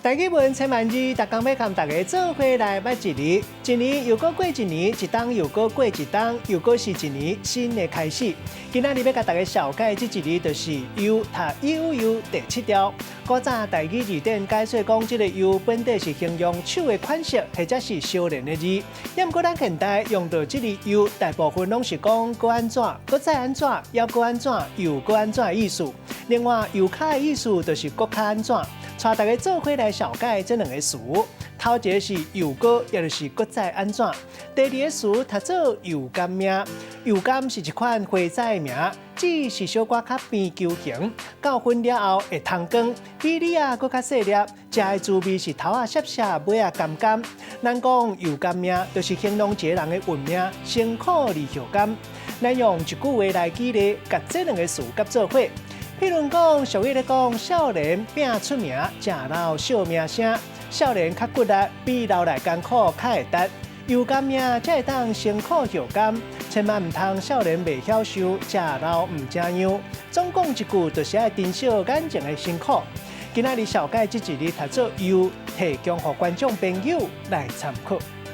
台語文千萬字，逐工欲共大家做伙來捌一字，一年又閣過一年，一冬又閣過一冬，又閣是一年新的開始。今仔日欲共大家紹介這一字，就是“又”讀悠悠第七調。古早台語字典解說講，這个“又”本底是形容手的款式，或者是相連的字。毋過咱現代用著這个“又”，大部分攏是講閣按怎、閣再按怎、猶閣按怎、又閣按怎的意思。另外，又較的意思就是閣較按怎。帶大家做伙來紹介這兩个詞，頭一个是又閣，也就是閣再按怎。第二个詞讀做油甘命，油甘是一款花籽的名，籽是小可較扁球形，到粉了後會通光，比李仔閣較細粒，食的滋味是頭仔澀澀，尾仔甘甘。咱講油甘命，就是形容一个人的運命，辛苦而予甘。咱用一句話來舉例，共這兩个詞夾做伙。譬如講，俗語咧講，少年拚出名，食老惜名聲。少年較骨力，比老來艱苦較會值。油甘命才會當辛苦予甘，千萬毋通少年袂曉受，食老毋知樣。總講一句，就是愛珍惜眼前的辛苦。今仔日紹介這一字讀做又，提供予觀眾朋友來參考。